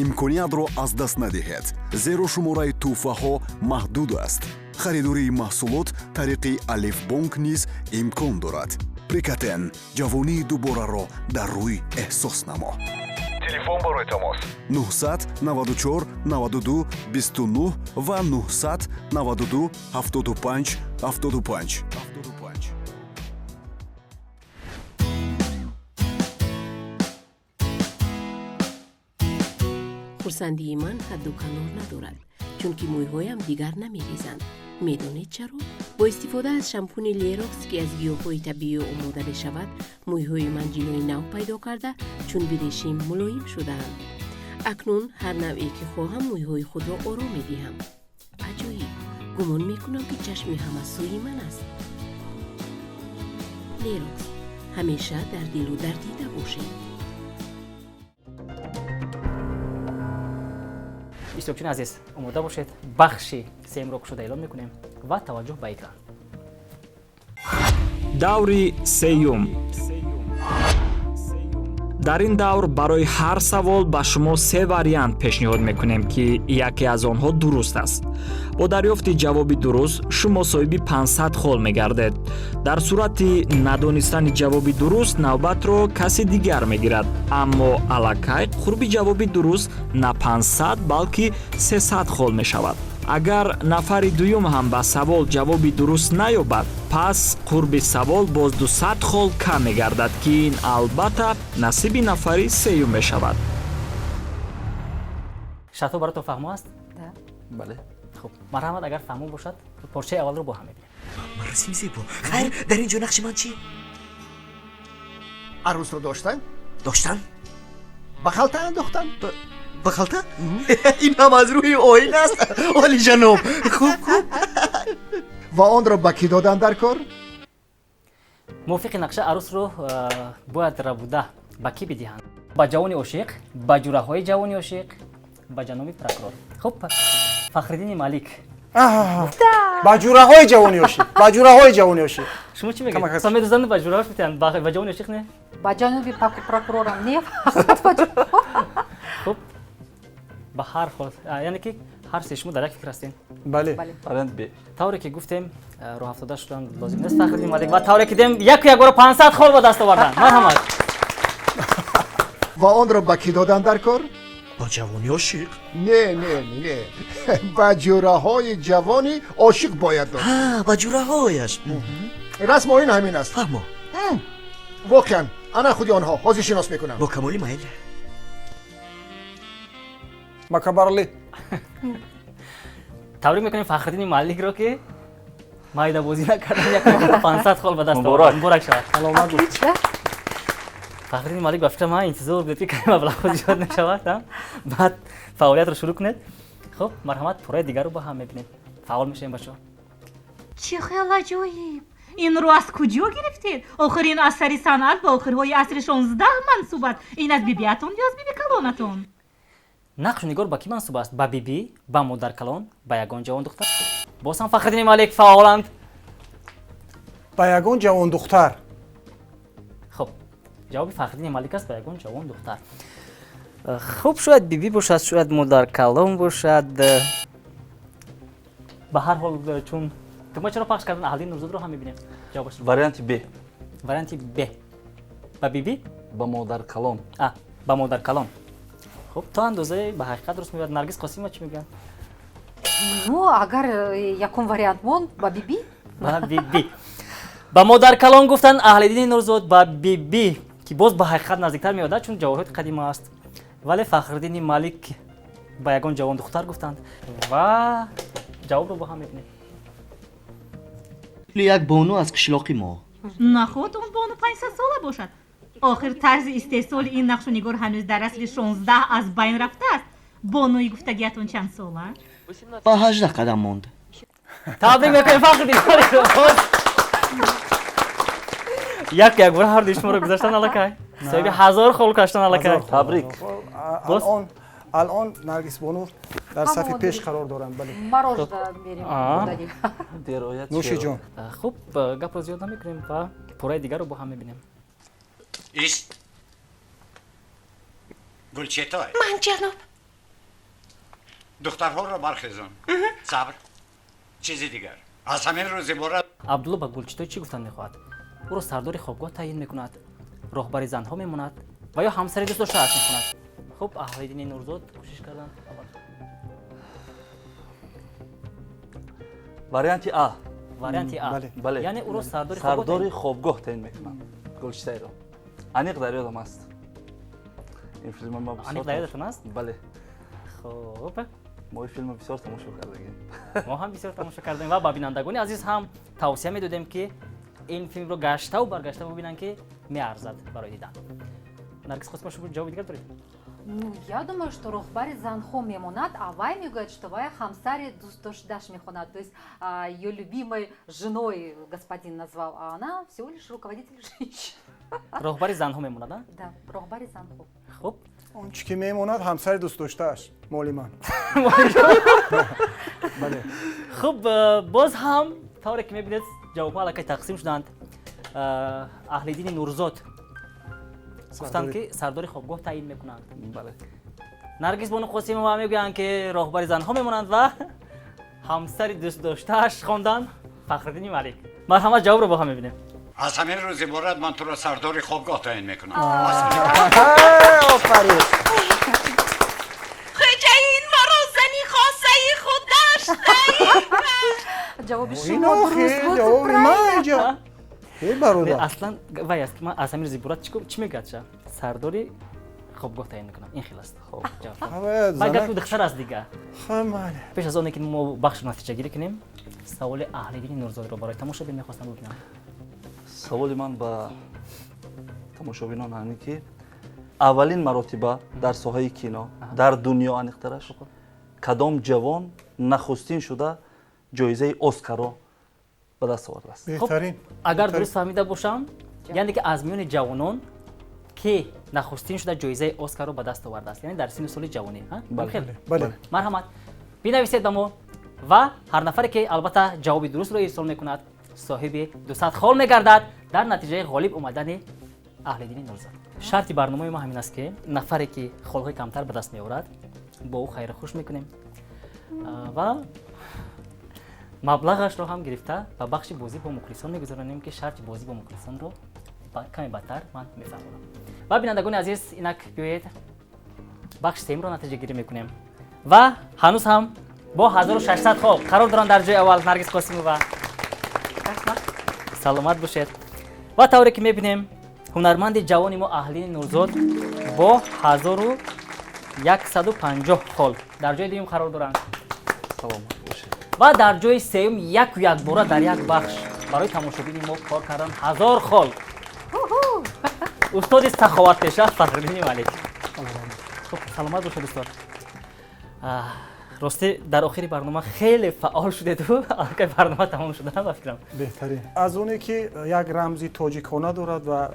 [SPEAKER 16] Имкониятро аз даст надиҳед, зеро шумораи тӯҳфаҳо маҳдуд аст. Харидории маҳсулот тариқи Алифбонк низ имкон дорад. Прикатен, ҷавонии дубораро дар рӯй эҳсос намо. Телефон барои тамос 994 92 29 ва 992 75 75.
[SPEAKER 20] Хурсандии ман ҳадду канор надорад, чунки мӯйҳоям дигар намерезанд. Медонед чаро? Бо истифода аз шампуни Лерокс, ки аз гиёҳҳои табиӣ омода мешавад, мӯйҳои ман ҷилои нав пайдо карда, чун биришим мулоим шудаанд. Акнун ҳар навъе ки хоҳам, мӯйҳои худро ором медиҳам. Аҷоиб, гумон мекунам, ки чашми ҳама сӯи ман аст. Лерокс, ҳамеша дар дилу дар дида бошед.
[SPEAKER 1] Иштирокчиёни азиз, омода бошед, бахши сеюмро кушода эълон мекунем ва таваҷҷӯҳ ба экран.
[SPEAKER 7] Даври сеюм. Дар ин давр барои ҳар савол ба шумо се вариант пешниҳод мекунем, ки яке аз онҳо дуруст аст. Бо дарёфти ҷавоби дуруст шумо соҳиби 500 хол мегардед. Дар сурати надонистани ҷавоби дуруст навбатро каси дигар мегирад, аммо аллакай қурби ҷавоби дуруст на 500, балки 300 хол мешавад. Агар нафари дуюм ҳам ба савол ҷавоби дуруст наёбад, пас қурби савол боз 200 хол кам мегардад, ки ин албатта насиби нафари сеюм мешавад.
[SPEAKER 1] Шартҳо баротон фаҳмо аст?
[SPEAKER 6] Бале.
[SPEAKER 1] Хуб, марҳамат, агар фаҳмо бошад, порчаи аввалро бо ҳам мебинем.
[SPEAKER 21] Маросими зебо. Хайр, дар ин ҷо нақши ман чӣ?
[SPEAKER 12] Арӯсро доштан?
[SPEAKER 21] Доштан.
[SPEAKER 12] Ба халта андохтан?
[SPEAKER 21] Ба халта? Ин ҳам аз рӯи оина аст, олиҷаноб. Хуб, хуб.
[SPEAKER 12] Ва онро ба кӣ додан дар кор?
[SPEAKER 1] Мувофиқи нақша арӯсро бояд рабуда ба кӣ бидиҳанд? Ба ҷавони ошиқ, ба ҷураҳои ҷавони ошиқ, ба ҷаноби прокурор. Хуб, Фахриддини Малик.
[SPEAKER 3] Ба ҷураҳои ҷавони ошиқ, ба ҷураҳои ҷавони ошиқ.
[SPEAKER 1] Шумо чӣ мегӯед? Медозанд, ба ҷураҳош метиҳанд, ба ҷавони ошиқ не?
[SPEAKER 5] Ба ҷаноби прокурорам не.
[SPEAKER 1] Хуб, ба ҳар ҳол, яъне ки ҳар се шумо дар як фикр ҳастед.
[SPEAKER 3] Бале.
[SPEAKER 6] Вариант Б.
[SPEAKER 1] Тавре ки гуфтем, роҳафтода шудан лозим нест, Фахриддин Малик, ва тавре ки дидем, яку якбора 500 хол ба даст оварданд. Марҳамат.
[SPEAKER 12] Ва онро ба кӣ додан дар кор?
[SPEAKER 21] Ба ҷавони ошиқ.
[SPEAKER 12] Не, не, не, ба ҷураҳои ҷавони ошиқ бояд дод.
[SPEAKER 21] Ба ҷураҳояш.
[SPEAKER 12] Расм оин ҳамин аст.
[SPEAKER 21] Фаҳмо.
[SPEAKER 12] Воқеан, ана худи онҳо, ҳозир шинос мекунам.
[SPEAKER 21] Бо камоли майл.
[SPEAKER 3] Макабарли.
[SPEAKER 1] Табрик мекунем Фахриддини Маликро, ки майдабозӣ накардан, як 500 хол ба даст овард. Муборак шавад.
[SPEAKER 3] Саломат.
[SPEAKER 1] Фахриддини Малик, ба фикр ман интизор будед, ки каме маблағҳо зиёд мешавад, баъд фаъолиятро шурӯъ кунед. Хуб, марҳамат, пораи дигарро бо ҳам мебинем. Фаъол мешавем, бачаҳо.
[SPEAKER 11] Чӣ хел аҷоиб! Инро аз куҷо гирифтед? Охир ин асари санъат ба охирҳои асри 16 мансуб аст. Ин аз бибиатон ё аз биби калонатон?
[SPEAKER 1] Нақшу нигор ба кӣ мансуб аст? Ба бибӣ, ба модаркалон, ба ягон ҷавондухтар? Боз ҳам Фахриддини Малик фаъоланд.
[SPEAKER 3] Ба ягон ҷавондухтар.
[SPEAKER 1] Хуб, ҷавоби Фахриддини Малик аст: ба ягон ҷавондухтар. Хуб, шояд бибӣ бошад, шояд модаркалон бошад. Ба ҳар ҳол, чун тугма чаро пахш кардан, Аҳлиддин Нурзодро ҳам мебинем ҷавобаш.
[SPEAKER 6] Варианти Б.
[SPEAKER 1] Варианти Б. Ба бибӣ?
[SPEAKER 6] Ба модаркалон.
[SPEAKER 1] Ба модаркалон. Хуб, то андозае ба ҳақиқат дуруст меояд. Наргиз Қосимова чӣ мегӯянд?
[SPEAKER 5] Ну, агар якум вариант монд, ба бибӣ.
[SPEAKER 1] Ба бибӣ. Ба модаркалон гуфтанд Аҳлиддини Нурзод, ба бибӣ, ки боз ба ҳақиқат наздиктар меояд, чун ҷавоҳироти қадима аст. Вале Фахриддини Малик ба ягон ҷавондухтар гуфтанд ва ҷавобро бо ҳам мебинем.
[SPEAKER 21] Як бону аз қишлоқи мо.
[SPEAKER 11] Наход он бону 500 сола бошад. Охир тарзи истеҳсоли ин нақшу нигор ҳанӯз дар асри 16 аз байн рафтааст. Бонуи гуфтагиатон чанд сола?
[SPEAKER 21] Ба 18 қадам монд.
[SPEAKER 1] Табрик мекунем Фахриддин Маликро. Як якбора ҳар дуи шуморо гузаштан аллакай. Соҳиби 1000 хол каштан аллакай.
[SPEAKER 6] Табрик.
[SPEAKER 3] Алон Наргис бону дар сафи пеш қарор доранд. Бале.
[SPEAKER 5] Мороженое мерем.
[SPEAKER 3] Нӯши ҷон.
[SPEAKER 1] Хуб, гапро зиёд намекунем ва пораи дигарро бо ҳам мебинем.
[SPEAKER 4] Ист. Гулчетой.
[SPEAKER 20] Ман, ҷаноб.
[SPEAKER 4] Духтарҳоро бархезон. Сабр. Чизи дигар. Аз ҳамин рӯз иборат.
[SPEAKER 1] Абдулло ба Гулчитой чӣ гуфтан мехоҳад? Ӯро сардори хобгоҳ таъйин мекунад, роҳбари занҳо мемонад ва ё ҳамсари дӯстдоштааш мекунад. Хуб, Аҳлиддини Нурзод кӯшиш карданд.
[SPEAKER 6] Варианти А.
[SPEAKER 1] Варианти А.
[SPEAKER 6] Бале.
[SPEAKER 1] Яъне ӯро
[SPEAKER 6] сардори хобгоҳ таъйин мекунанд. Гулчитайро. Аниқ дар ёдам аст. Ин филм ма
[SPEAKER 1] бисёр. Аниқ дар ёдатон аст?
[SPEAKER 6] Бале.
[SPEAKER 1] Хуб.
[SPEAKER 6] Мо ин филмро бисёр тамошо кардагем.
[SPEAKER 1] Мо ҳам бисёр тамошо кардем ва ба бинандагони азиз ҳам тавсия медодем, ки ин филмро гаштаву баргашта бубинанд, ки меарзад барои дидан. Наргиз Қосимова, шумо ҷавоби дигар доред?
[SPEAKER 5] Ну, я думаю, что роҳбари занҳо мемонад, а вай мегӯяд, что вай ҳамсари дӯстдоштааш мехонад. То есть ее любимой женой господин назвал, а она всего лишь руководитель женщин.
[SPEAKER 1] Роҳбари занҳо мемонад, а?
[SPEAKER 5] Да, роҳбари занҳо.
[SPEAKER 1] Хуб.
[SPEAKER 3] Он чӣ ки мемонад, ҳамсари дӯстдоштааш, моли ман.
[SPEAKER 1] Бале. Хуб, боз ҳам тавре ки мебинед, ҷавобҳо аллакай тақсим шуданд. Аҳлиддини Нурзод гуфтанд, ки сардори хобгоҳ таъйин мекунанд.
[SPEAKER 6] Бале.
[SPEAKER 1] Наргиз бону Қосимова мегӯянд, ки роҳбари занҳо мемонанд ва ҳамсари дӯстдоштааш хонданд Фахриддини Малик. Марҳамат, ҷавобро бо ҳам мебинем.
[SPEAKER 4] Аз ҳамин рӯз иборат ман туро сардори хобгоҳ таъйин мекунам.
[SPEAKER 3] Офарин.
[SPEAKER 11] Хоҷаин маро зани хосаи худ доштаи.
[SPEAKER 5] Ҷавоби шумо дуруст буд.
[SPEAKER 3] Ҷавоби ман инҷо. Э, бародар.
[SPEAKER 1] Аслан вай аст, ман аз ҳамин рӯз иборат чӣ мегӯяд ша? Сардори хобгоҳ таъйин мекунам. Ин хел аст.
[SPEAKER 6] Хоб.
[SPEAKER 1] Вай гапи духтар аст дига.
[SPEAKER 3] Майли.
[SPEAKER 1] Пеш аз оне ки мо бахши натиҷагирӣ кунем, саволи Аҳлиддини Нурзодро барои тамошобин мехостам бубинам.
[SPEAKER 6] Саволи ман ба тамошобинон ҳамин, ки аввалин маротиба дар соҳаи кино дар дунё, аниқтараш, кадом ҷавон нахустин шуда Ҷоизаи Оскарро ба даст овардааст.
[SPEAKER 3] Беҳтарин.
[SPEAKER 1] Агар дуруст фаҳмида бошам, яъне ки аз миёни ҷавонон ки нахустин шуда ҷоизаи Оскарро ба даст овардааст, яъне дар синну соли ҷавонӣ.
[SPEAKER 3] Бале.
[SPEAKER 1] Марҳамат, бинависед ба мо ва ҳар нафаре ки албатта ҷавоби дурустро ирсол мекунад, соҳиби 200 хол мегардад дар натиҷаи ғолиб омадани Аҳлиддини Нурзод. Шарти барномаи мо ҳамин аст, ки нафаре ки холҳои камтар ба даст меорад, бо ӯ хайру хуш мекунем ва маблағашро ҳам гирифта ба бахши бозӣ бо мухлисон мегузаронем, ки шарти бозӣ бо мухлисонро каме бадтар ман мефаҳмонам. Ва бинандагони азиз, инак биёед бахши сеюмро натиҷагирӣ мекунем ва ҳанӯз ҳам бо 1600 хол қарор доранд дар ҷои аввал Наргиз Қосимова. Саломат бошед. Ва тавре ки мебинем, ҳунарманди ҷавони мо Аҳлиддини Нурзод бо 1150 хол дар ҷои дуюм қарор доранд.
[SPEAKER 6] Саломат бошед.
[SPEAKER 1] Ва дар ҷои сеюм яку якбора дар як бахш барои тамошобини мо кор кардан 1000 хол устоди саховатпеша Фахриддини Малик. Хуб, саломат бошед, устод. Ростӣ, дар охири барнома хеле фаъол шудеду аллакай барнома тамом шуда, ба фикрам.
[SPEAKER 3] Беҳтарин. Аз оне ки як рамзи тоҷикона дорад ва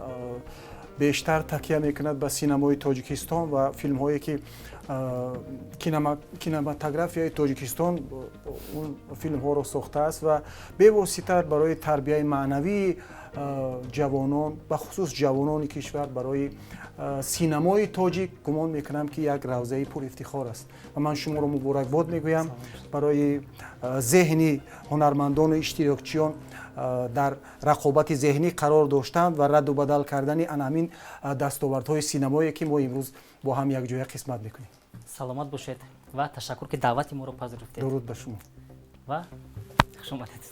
[SPEAKER 3] бештар такя мекунад ба синамои Тоҷикистон ва филмҳое ки кинематографияи Тоҷикистон он филмҳоро сохтааст ва бевосита барои тарбияи маънавии ҷавонон, бахусус ҷавонони кишвар, барои синамои тоҷик гумон мекунам, ки як равзаи пурифтихор аст. Ва ман шуморо муборакбод мегӯям барои зеҳни ҳунармандону иштирокчиён дар рақобати зеҳнӣ қарор доштан ва радду бадал кардани ана ҳамин дастовардҳои синамое, ки мо имрӯз бо ҳам якҷоя қисмат мекунем.
[SPEAKER 1] Саломат бошед ва ташаккур, ки даъвати моро пазируфтед.
[SPEAKER 3] Дуруд ба шумо.
[SPEAKER 1] Ва хуш омадед.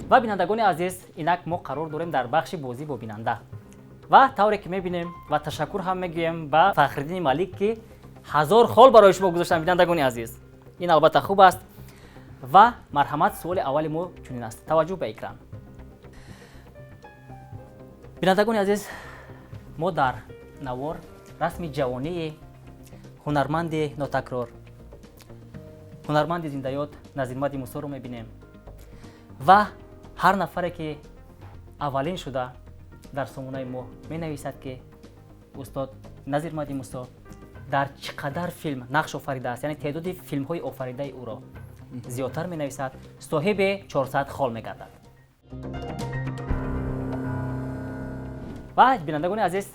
[SPEAKER 1] Ва бинандагони азиз, инак мо қарор дорем дар бахши бозӣ бо бинанда ва тавре ки мебинем ва ташаккур ҳам мегӯем ба Фахриддини Малик, ки 1000 хол барои шумо гузоштам. Бинандагони азиз, ин албатта хуб аст. Ва марҳамат, суоли аввали мо чунин аст. Таваҷҷӯҳ ба экран. Бинандагони азиз, мо дар навор расми ҷавонии ҳунарманди нотакрор, ҳунарманди зиндаёд Назирмади Мусоро мебинем ва ҳар нафаре ки аввалин шуда дар сомонаи мо менависад, ки устод Назирмади Мусо дар чӣ қадар филм нақш офаридааст, яъне теъдоди филмҳои офаридаи ӯро зиёдтар менависад, соҳиби 400 хол мегардад. Ва бинандагони азиз,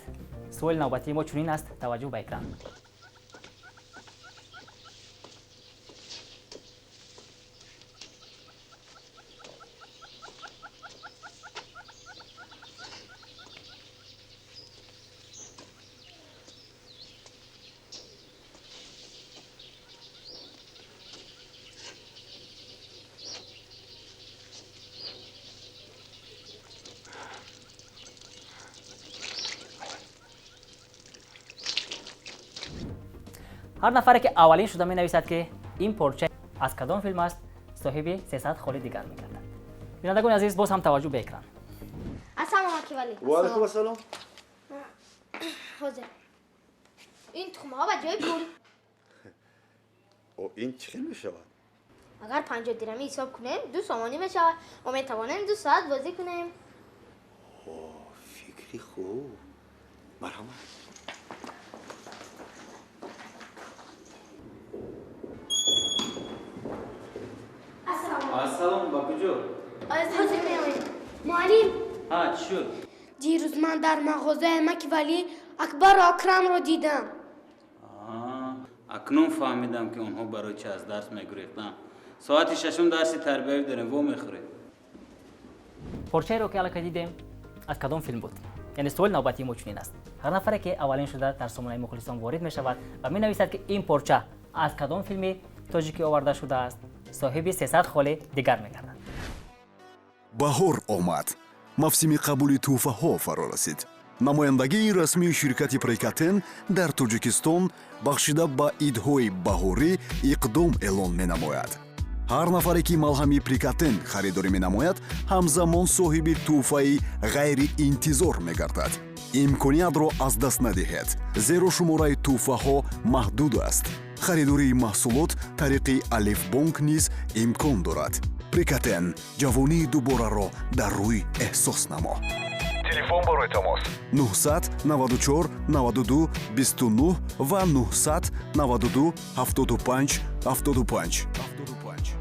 [SPEAKER 1] суоли навбатии мо чунин аст. Таваҷҷӯҳ ба экран. Ҳар нафаре ки аввалин шуда менависад, ки ин порча аз кадом филм аст, соҳиби 300 холи дигар мегардад. Бинандагони азиз, боз ҳам таваҷҷӯҳ ба экран.
[SPEAKER 9] Ассалому алайкум, Валӣ.
[SPEAKER 12] Ва алайкум ассалом.
[SPEAKER 9] Ҳозир ин тухмҳо ба ҷои пул.
[SPEAKER 4] О, ин чӣ хел мешавад?
[SPEAKER 9] Агар 50 дирамӣ ҳисоб кунем, 2 сомонӣ мешавад. Мо метавонем 2 соат бозӣ кунем.
[SPEAKER 4] О, фикри хуб. Марҳамат.
[SPEAKER 19] Ассалом, ба куҷо?
[SPEAKER 9] Ҳозир меоем. Муаллим.
[SPEAKER 19] Ҳа, чӣ шуд?
[SPEAKER 9] Дирӯз ман дар мағозаи амаки Валӣ Акбару Акрамро дидам.
[SPEAKER 19] Акнун фаҳмидам, ки онҳо барои чӣ аз дарс мегурехтанд. Соати шашум дарси тарбиявӣ дорем, во мехӯрем.
[SPEAKER 1] Порчаеро ки аллакай дидем, аз кадом филм буд? Яъне суоли навбатии мо чунин аст. Ҳар нафаре ки аввалин шуда дар сомонаи мухлисон ворид мешавад ва менависад, ки ин порча аз кадом филми тоҷикӣ оварда шудааст, соҳиби 300 холи дигар мегардад.
[SPEAKER 16] Баҳор омад. Мавсими қабули тӯҳфаҳо фаро расид. Намояндагии расмии ширкати Прекатен дар Тоҷикистон бахшида ба идҳои баҳорӣ иқдом эълон менамояд. Ҳар нафаре ки малҳами Прекатен харидорӣ менамояд, ҳамзамон соҳиби тӯҳфаи ғайриинтизор мегардад. Имкониятро аз даст надиҳед, зеро шумораи тӯҳфаҳо маҳдуд аст. Харидории маҳсулот тариқи Алифбонк низ имкон дорад. Прикатен ҷавонии дубораро дар рӯй эҳсос намо. Телефон барои тамос 994 92 29 ва 992 75 75.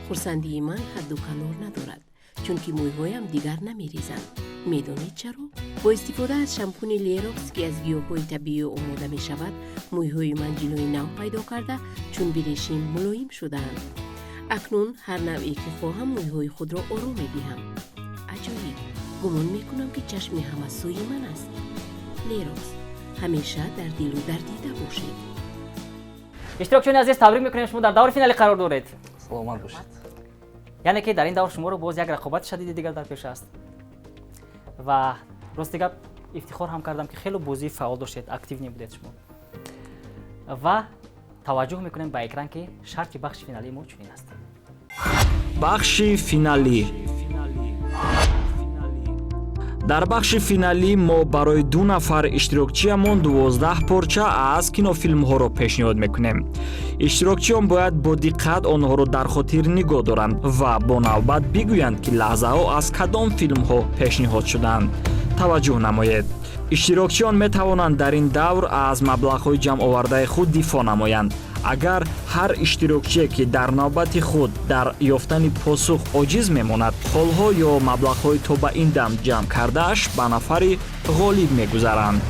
[SPEAKER 20] Хурсандии ман ҳадду канор надорад, чунки мӯйҳоям дигар намерезанд. Медонед чаро? Бо истифода аз шампуни Лерокс, ки аз гиёҳҳои табиӣ омода мешавад, мӯйҳои ман ҷилои нав пайдо карда, чун биришим мулоим шудаанд. Акнун ҳар навъе ки хоҳам, мӯйҳои худро оро медиҳам. Аҷоиб, гумон мекунам, ки чашми ҳама сӯи ман аст. Лерокс, ҳамеша дар дилу дар дида бошед.
[SPEAKER 1] Иштирокчиёни азиз, табрик мекунем, шумо дар даври финалӣ қарор доред.
[SPEAKER 6] Саломат бошед.
[SPEAKER 1] Яъне ки дар ин давр шуморо боз як рақобати шадиди дигар дар пеш аст. Ва рости гап, ифтихор ҳам кардам, ки хеле бозии фаъол доштед, активный будед шумо. Ва таваҷҷӯҳ мекунем ба экран, ки шарти бахши финалии мо чунин аст.
[SPEAKER 7] Бахши финалӣ. Дар бахши финалӣ мо барои ду нафар иштирокчиямон 12 порча аз кинофилмҳоро пешниҳод мекунем. Иштирокчиён бояд бо диққат онҳоро дар хотир нигоҳ доранд ва бо навбат бигӯянд, ки лаҳзаҳо аз кадом филмҳо пешниҳод шуданд. Таваҷҷӯҳ намоед. Иштирокчиён метавонанд дар ин давр аз маблағҳои ҷамъовардаи худ дифоъ намоянд. Агар ҳар иштирокчие, ки дар навбати худ дар ёфтани посух оҷиз мемонад, холҳо ё маблағҳои то ба ин дам ҷамъ кардааш ба нафари ғолиб мегузаранд.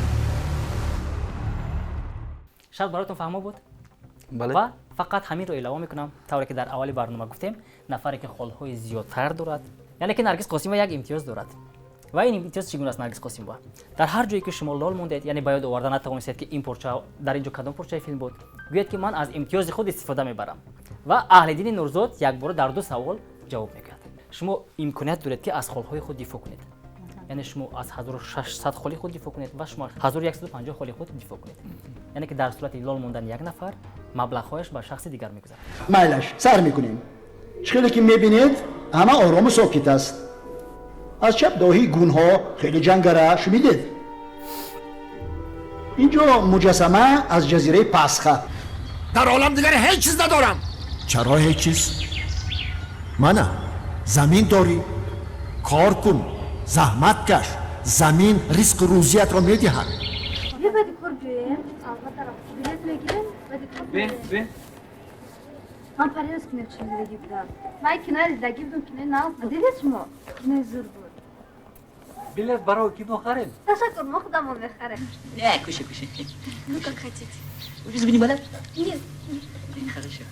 [SPEAKER 1] Шарт бароятон фаҳмо буд? Ва фақат ҳаминро илова мекунам, тавре ки дар аввали барнома гуфтем, нафаре ки холҳои зиёдтар дорад, яъне ки Наргиз Қосимова як имтиёз дорад. Ва ин имтиёз чӣ гуна аст, Наргиз Қосимова? Дар ҳар ҷое ки шумо лол мондед, яъне ба ёд оварда натавонистед, ки ин порча дар ин ҷо кадом порчаи филм буд, гӯяд, ки ман аз имтиёзи худ истифода мебарам. Ва Аҳлиддини Нурзод якбора дар ду савол ҷавоб мегӯяд. Шумо имконият доред, ки аз холҳои худ дифоъ кунед. Яъне шумо аз 1600 холи худ дифоъ кунед ва шумо 1150 холи худ дифоъ кунед. Яъне ки дар сурати лол мондани як нафар, маблағҳояш ба шахси дигар мегузарад.
[SPEAKER 10] Майлаш, сар мекунем. Чӣ хеле ки мебинед, ҳама орому сокит аст. Аз чап доҳии гунҳо, хеле ҷангара, шунидед? Инҷо муҷассама аз ҷазираи Пасха.
[SPEAKER 12] Дар олам дигар ҳеҷ чиз надорам. Чаро ҳеҷ чиз? Мана замин дорӣ, кор кун, заҳмат каш, замин ризқу рӯзиятро медиҳад.
[SPEAKER 9] Баъди кор биёем, албатта, билет мегирем, баъди кор. Ман париноз кино дидагӣ будам. Ман кино дидагӣ будам, кинои нав буд. Дидед шумо? Кинои зур буд.
[SPEAKER 8] Билет барои кино харем?
[SPEAKER 9] Ташаккур, мо худамон мехарем.
[SPEAKER 8] Не, кушай, кушай.
[SPEAKER 9] Ну, как хотите.
[SPEAKER 8] Зубы не болят?
[SPEAKER 9] Нет.
[SPEAKER 8] Хорошо.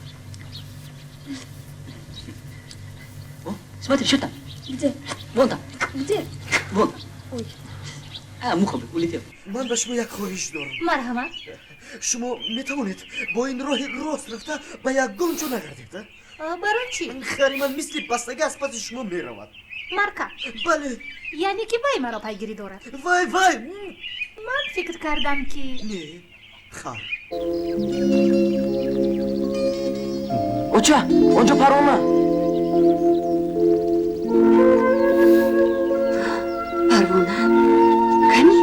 [SPEAKER 8] О, смотри, что там?
[SPEAKER 9] Где?
[SPEAKER 8] Вон там.
[SPEAKER 9] Где?
[SPEAKER 8] Вон.
[SPEAKER 9] Ой.
[SPEAKER 8] А, муха улетел.
[SPEAKER 22] Ман ба шумо як хоҳиш дорам.
[SPEAKER 9] Марҳамат.
[SPEAKER 22] Шумо метавонед бо ин роҳи рост рафта ба ягон ҷо нагардед, а?
[SPEAKER 11] Барои чӣ?
[SPEAKER 22] Хари ман мисли бастага аз паси шумо меравад.
[SPEAKER 11] Марка?
[SPEAKER 22] Бале.
[SPEAKER 11] Яъне ки вай маро пайгирӣ дорад?
[SPEAKER 22] Вай, вай.
[SPEAKER 11] Ман фикр кардам, ки
[SPEAKER 22] Не, хар.
[SPEAKER 17] Оча, онҷо парвона.
[SPEAKER 20] Парвона? Кани?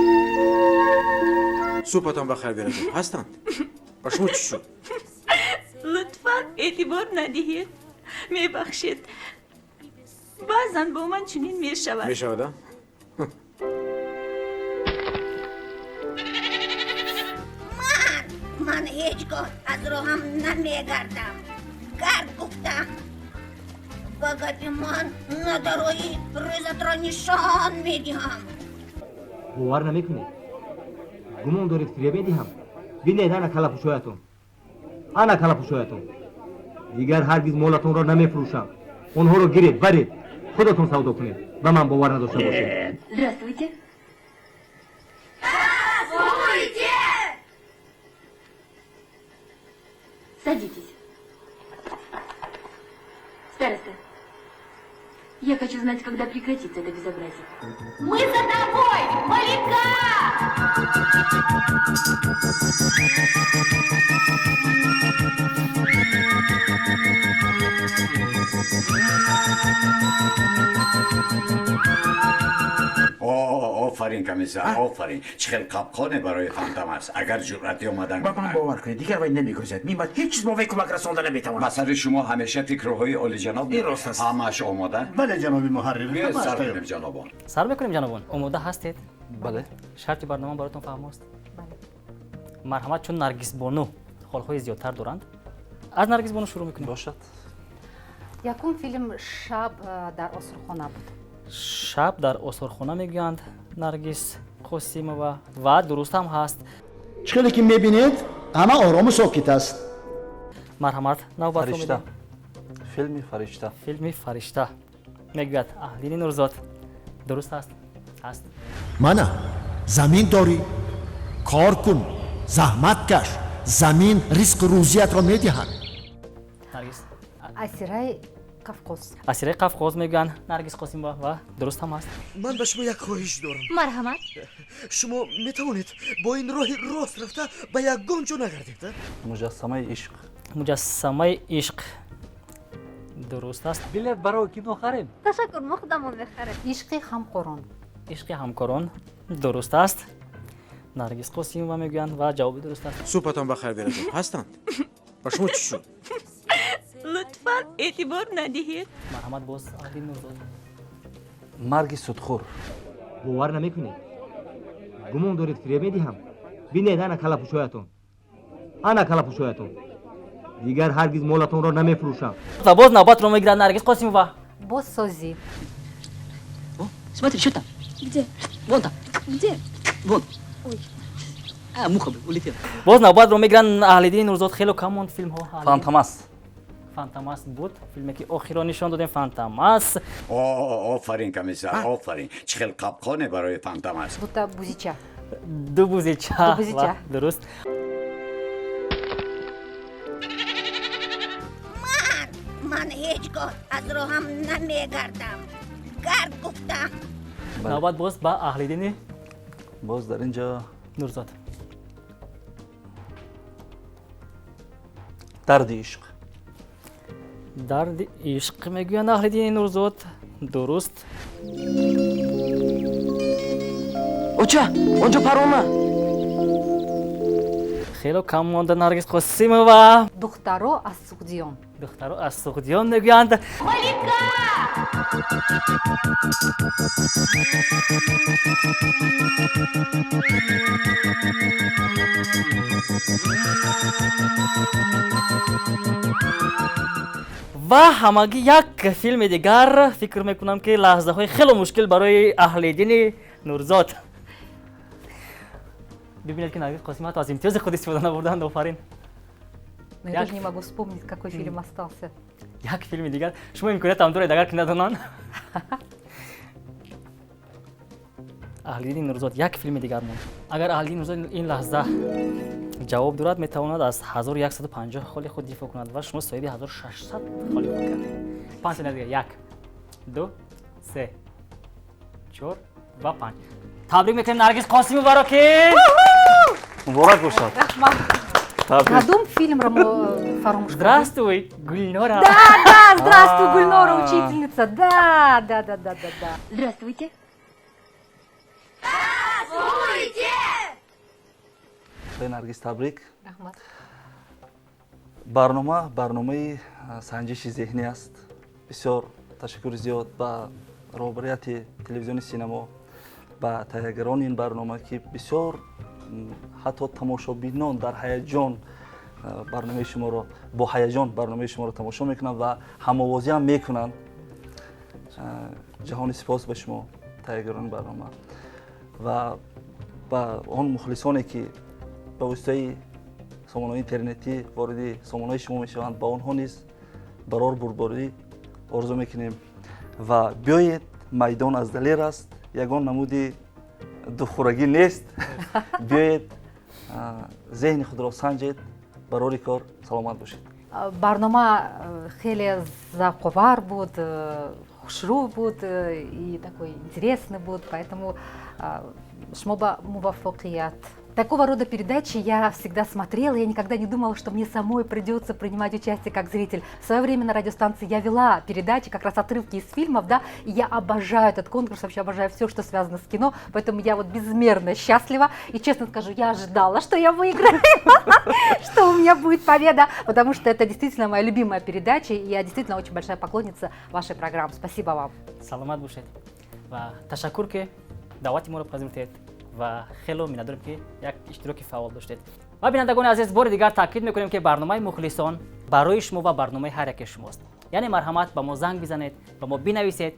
[SPEAKER 23] Субҳатон ба хайр, Вераҷон. Ҳастанд? Ба шумо чӣ шуд?
[SPEAKER 11] Лутфан эътибор надиҳед, мебахшед, баъзан бо ман чунин мешавад.
[SPEAKER 23] Мешавад, а?
[SPEAKER 24] Ман ҳеҷ гоҳ аз роҳам намегардам. Гард, гуфтам. Ба гапи ман надароӣ, рӯзатро нишон медиҳам.
[SPEAKER 8] Бовар намекунед? Гумон доред, фиреб медиҳам? Бинед, ана калапӯшоятон, ана калапӯшоятон. Дигар ҳаргиз молатонро намефурӯшам. Онҳоро гиред, баред, худатон савдо кунед. Ба ман бовар надошта бошед.
[SPEAKER 20] Здравствуйте.
[SPEAKER 24] Здравствуйте!
[SPEAKER 20] Садитесь. Староста, я хочу знать, когда прекратится это безобразие.
[SPEAKER 24] Мы за тобой, Малика!
[SPEAKER 4] Офарин, комиссар, офарин. Чӣ хел қапқоне барои Фантомас, агар ҷуръати омадан
[SPEAKER 23] Ба ман бовар кунед, дигар вай намегурезад. Мебаъд ҳеҷ чиз бо вай кӯмак расонда наметавонад.
[SPEAKER 4] Ба сари шумо ҳамеша фикрҳои олиҷаноб.
[SPEAKER 23] Ин рост аст.
[SPEAKER 4] Ҳамааш омода?
[SPEAKER 10] Бале, ҷаноби муҳаррир.
[SPEAKER 4] Биёед,
[SPEAKER 10] ҳамааш
[SPEAKER 4] сар
[SPEAKER 10] тайёр.
[SPEAKER 4] кунем, ҷанобон.
[SPEAKER 1] Сар мекунем, ҷанобон, омода ҳастед?
[SPEAKER 6] Бале.
[SPEAKER 1] Шарти барнома баротон фаҳмост? Марҳамат, чун Наргисбону холҳои зиёдтар доранд, аз Наргисбону шурӯъ мекунем.
[SPEAKER 6] Бошад.
[SPEAKER 5] Якум филм «Шаб дар осорхона» буд.
[SPEAKER 1] «Шаб дар осорхона» мегӯянд Наргис Қосимова, ва дуруст ҳам ҳаст.
[SPEAKER 10] Чӣ хеле ки мебинед, ҳама орому сокит аст.
[SPEAKER 1] Марҳамат, навбатро
[SPEAKER 6] «Фаришта».
[SPEAKER 1] медиҳем.
[SPEAKER 6] Филми «Фаришта».
[SPEAKER 1] Филми «Фаришта» мегӯяд Аҳлидини Нурзод. Дуруст аст? Ҳаст.
[SPEAKER 12] Мана замин дорӣ, кор кун, заҳмат каш, замин ризқу рӯзиятро медиҳад.
[SPEAKER 1] Наргис.
[SPEAKER 5] «Асираи Қафқоз».
[SPEAKER 1] «Асираи Қафқоз» мегӯянд Наргиз Қосимова, ва дуруст ҳам ҳаст.
[SPEAKER 22] Ман ба шумо як хоҳиш дорам.
[SPEAKER 11] Марҳамат.
[SPEAKER 22] Шумо метавонед бо ин роҳи рост рафта ба ягон ҷо нагардед.
[SPEAKER 6] «Муҷассамаи ишқ».
[SPEAKER 1] «Муҷассамаи ишқ» дуруст аст.
[SPEAKER 8] Билет барои кино харем.
[SPEAKER 9] Ташаккур, мо худамон мехарем.
[SPEAKER 5] «Ишқи ҳамкорон».
[SPEAKER 1] «Ишқи ҳамкорон» дуруст аст, Наргиз Қосимова мегӯянд, ва ҷавоби дуруст аст.
[SPEAKER 23] Субҳатон ба хайр, Вераҷон. Ҳастанд. Ба шумо чӣ шуд?
[SPEAKER 11] Лутфан эътибор надиҳед.
[SPEAKER 1] Марҳамат, боз Аҳлидин Нурзод.
[SPEAKER 6] «Марги судхӯр».
[SPEAKER 8] Бовар намекунед? Гумон доред, фиреб медиҳам? Бинед, ана калапӯшоятон, ана калапӯшоятон. Дигар ҳаргиз молатонро намефурӯшам.
[SPEAKER 1] Ва боз навбатро мегирад Наргиз Қосимова.
[SPEAKER 5] «Бозсозӣ».
[SPEAKER 17] Смотри, что там?
[SPEAKER 9] Где?
[SPEAKER 17] Вон там.
[SPEAKER 9] Где?
[SPEAKER 17] Вон.
[SPEAKER 9] Ой.
[SPEAKER 17] А, муха улетела.
[SPEAKER 1] Боз навбатро мегиранд Аҳлидини Нурзод. Хело кам монд филмҳо.
[SPEAKER 6] «Фантомас».
[SPEAKER 1] «Фантомас» буд филме, ки охиро нишон додем. «Фантомас».
[SPEAKER 4] Офарин, комиссар, офарин. Чӣ хел қапқоне барои Фантомас.
[SPEAKER 5] Дута бузича.
[SPEAKER 1] «Ду бузича».
[SPEAKER 5] «Ду бузича».
[SPEAKER 1] Ва дуруст.
[SPEAKER 24] Ман ҳеҷ гоҳ аз роҳам намегардам. Гард гуфтам.
[SPEAKER 1] Навбат боз ба Аҳлидини
[SPEAKER 6] Боз дар ин ҷо
[SPEAKER 1] Нурзод.
[SPEAKER 6] «Дарди ишқ».
[SPEAKER 1] «Дарди ишқ» мегӯянд Аҳлидини Нурзод. Дуруст.
[SPEAKER 17] Оча, онҷо парвона.
[SPEAKER 1] Хело кам монда, Наргиз Қосимова.
[SPEAKER 5] «Духтаро аз Суғдиён».
[SPEAKER 1] «Духтаро аз Суғдиён» мегӯянд.
[SPEAKER 24] Малика!
[SPEAKER 1] Ва ҳамагӣ як филми дигар. Фикр мекунам, ки лаҳзаҳои хело мушкил барои Аҳлидини Нурзод. Бибинед, ки Наргиз Қосимова ҳатто аз имтиёзи худ истифода набурданд. Офарин.
[SPEAKER 5] Но я даже не могу вспомнить, какой фильм остался.
[SPEAKER 1] Як филми дигар шумо имкониятам доред, агар ки надонанд. Аҳлидини Нурзод, як филми дигар монд. Агар Аҳлидини Нурзод ин лаҳза ҷавоб дорад, метавонад аз 1150 холи худ дифоъ кунад ва шумо соҳиби 1600 холи худ гардед. 5 сония дигар. Як, ду, се, чор ва панҷ. Табрик мекунем Наргиз Қосимоваро, ки
[SPEAKER 6] Муборак бошад.
[SPEAKER 5] Раҳмат. Кадом филмро мо фаромӯш кардем?
[SPEAKER 1] «Здравствуй, Гулнора».
[SPEAKER 5] Да, «Здравствуй, Гульнора», учительница. Да.
[SPEAKER 24] Здравствуйте. Здравствуйте!
[SPEAKER 6] Ба Наргиз табрик.
[SPEAKER 5] Раҳмат.
[SPEAKER 6] Барнома барномаи санҷиши зеҳнӣ аст. Бисёр ташаккури зиёд ба роҳбарияти телевизиони Синамо, ба таҳиягарони ин барнома, ки бисёр ҳатто тамошобинон дар ҳаяҷон барномаи шуморо, бо ҳаяҷон барномаи шуморо тамошо мекунанд ва ҳамовозӣ ҳам мекунанд. Ҷаҳони сипос ба шумо, таҳиягарони барнома, ва ба он мухлисоне, ки ба воситаи сомонаҳои интернетӣ вориди сомонаҳои шумо мешаванд, ба онҳо низ барор бурдборӣ орзу мекунем. Ва биёед, майдон аз Далер аст, ягон намуди духӯрагӣ нест. Биёед, зеҳни худро санҷед. Барори кор, саломат бошед.
[SPEAKER 5] Барнома хеле завқовар буд, хушрӯ буд и такой интересный буд, поэтому шумо ба муваффақият. Такого рода передачи я всегда смотрела, я никогда не думала, что мне самой придется принимать участие как зритель. В свое время на радиостанции я вела передачи, как раз отрывки из фильмов, да, и я обожаю этот конкурс, вообще обожаю все, что связано с кино, поэтому я вот безмерно счастлива. И честно скажу, я ожидала, что я выиграю, что у меня будет победа, потому что это действительно моя любимая передача, и я действительно очень большая поклонница вашей программы. Спасибо вам.
[SPEAKER 1] Саломат бошед ва ташаккур, ки даъвати моро пазируфтед, ва хело миннатдорем, ки як иштироки фаъол доштед. Ва, бинандагони азиз, бори дигар таъкид мекунем, ки барномаи мухлисон барои шумо ва барномаи ҳар яке шумост. Яъне марҳамат, ба мо занг бизанед, ба мо бинависед,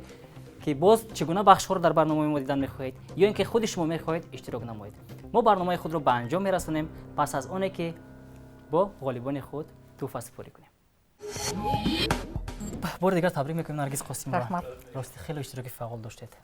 [SPEAKER 1] ки боз чӣ гуна бахшҳоро дар барномаи мо дидан мехоҳед ё ин ки худи шумо мехоҳед иштирок намоед. Мо барномаи худро ба анҷом мерасонем пас аз оне ки бо ғолибони худ тӯҳфа супорӣ кунем. Бори дигар табрик мекунем, Наргиз Қосимова. Рости, хело иштироки фаъол доштед.